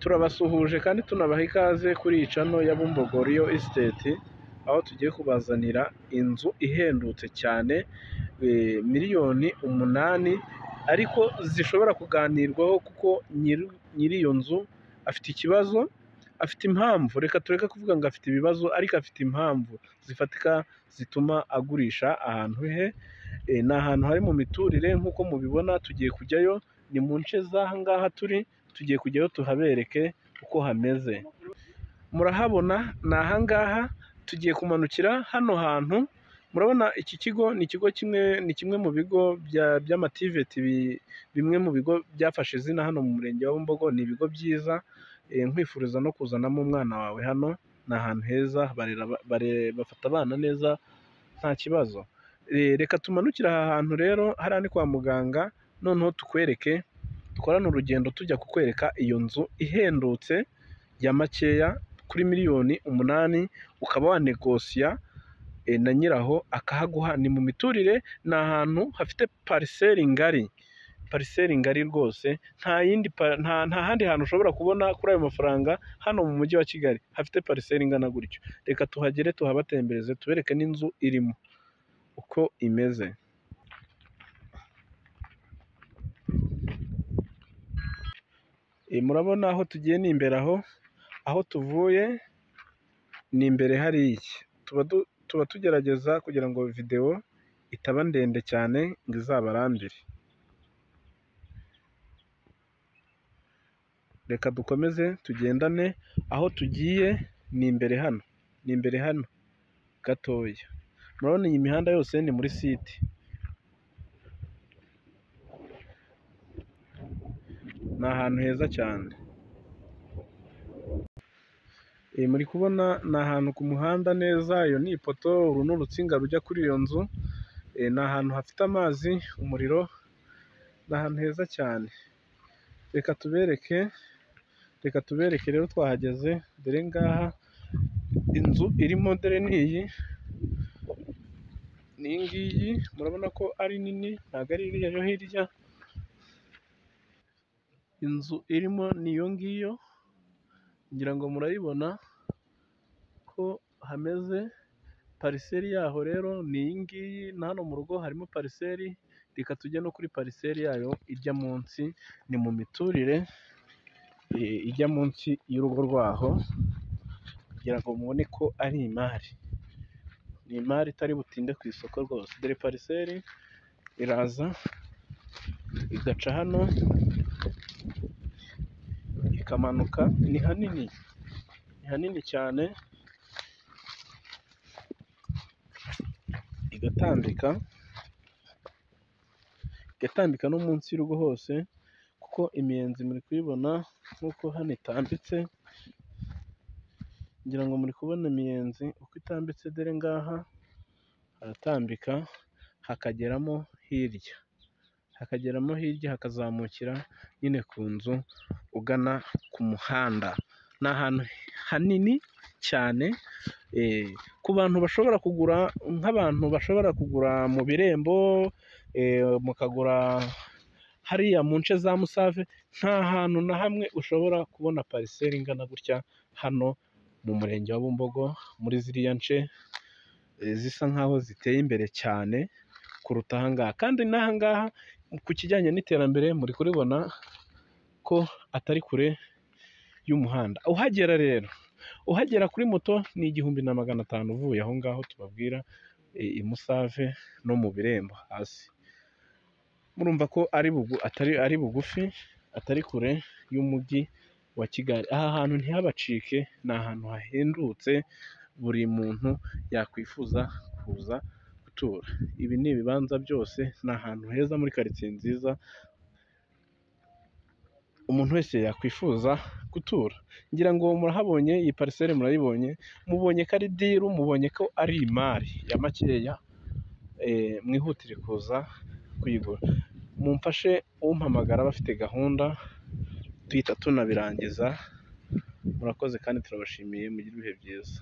Turabasuhuje kandi tunabaha ikaze kuri iyi channel ya Bumbogo Real Estate, aho tugiye kubazanira inzu ihendutse cyane, miliyoni 8 ariko zishobora kuganirwaho kuko nyiri iyo nzu afite ikibazo, afite impamvu. Reka tureke kuvuga ngo afite ibibazo, ariko afite impamvu zifatika zituma agurisha ahantu he. Ni ahantu hari mu miturire nk'uko mubibona, tugiye kujyayo, ni mu nce z'aha ngaha turi, tugiye kujyayo tuhabereke uko hameze. Murahabona ni aha ngaha, tugiye kumanukira hano hantu. Murabona iki kigo ni ikigo kimwe, ni kimwe mu bigo by'ama TVET, bimwe mu bigo byafashe izina hano mu murenge wa Bumbogo, ni ibigo byiza, nkwifuriza no kuzanamo umwana wawe hano, ni ahantu heza, bafata abana neza nta kibazo. Reka tumanukire aha hantu rero, hariya ni kwa muganga, noneho tukwereke, dukorane urugendo tujya kukwereka iyo nzu ihendutse ya makeya kuri miliyoni 8, ukaba wanegosiya na nyiraho akahaguha. Ni mu miturire, ni ahantu hafite parcelle ngari, parcelle ngari rwose, nta yindi, nta handi hantu ushobora kubona kuri ayo mafaranga hano mu mujyi wa Kigali hafite parcelle ingana gutyo. Reka tuhagere tuhabatembereze, tubereke n'inzu irimo uko imeze. Murabona aho tugiye ni imbere aho, aho tuvuye ni imbere hariya. Tuba tugerageza kugira ngo videwo itaba ndende cyane ngo izabarambire. Reka dukomeze tugendane, aho tugiye ni imbere hano, ni imbere hano gatoya. Murabona iyi mihanda yose ni muri site. Ni ahantu heza cyane. Muri kubona ni ahantu ku muhanda neza, iyo ni ipoto, uru ni urutsinga rujya kuri iyo nzu, ni ahantu hafite amazi, umuriro, ni ahantu heza cyane. Reka tubereke, reka tubereke rero twahageze, dore ngaha inzu irimo, dore ni iyi, ni iyi ngiyi, murabona ko ari nini, ntabwo ari iriya yo hirya, inzu irimo ni iyo ngiyo, ngira ngo murayibona ko hameze, parcelle yaho rero ni iyi ngiyi, na hano mu rugo harimo parcelle, reka tujye no kuri parcelle yayo ijya munsi, ni mu miturire ijya munsi y'urugo rwaho, kugira ngo mubone ko ari imari, ni imari itari butinde ku isoko rwose. Dore parcelle iraza igaca hano ikamanuka, ni hanini, ni hanini cyane, igatambika, igatambika no munsi y'urugo hose, kuko imiyenzi muri kuyibona nk'uko hano itambitse, ngira ngo muri kubona imiyenzi uko itambitse, dore ngaha haratambika hakageramo hirya, hakageramo hirya hakazamukira nyine ku nzu ugana ku muhanda. Ni ahantu hanini cyane, ku bantu bashobora kugura, nk'abantu bashobora kugura mu Birembo, mukagura hariya mu nce za Musave, nta hantu na hamwe ushobora kubona parcelle ingana gutya hano mu murenge wa Bumbogo, muri ziriya nce zisa nkaho ziteye imbere cyane kuruta aha ngaha. Kandi n'aha ngaha ku kijyanye n'iterambere muri kuribona ko atari kure y'umuhanda. Uhagera rero, uhagera kuri moto ni 1500 uvuye aho ngaho tubabwira i Musave no mu Birembo hasi. Murumva ko ari bugufi, atari kure y'umujyi wa Kigali. Aha hantu ntihabacike, ni ahantu hahendutse buri muntu yakwifuza kuza gutura. Ibi ni ibibanza byose, ni ahantu heza muri karitsiye nziza, umuntu wese yakwifuza gutura. Ngira ngo murahabonye, iyi parcelle murayibonye, mubonye ko ari deal, mubonye ko ari imari ya makeya, mwihutire kuza kuyigura. Mumfashe umpamagara bafite gahunda, duhita tunabirangiza, murakoze kandi turabashimiye, mugire ibihe byiza.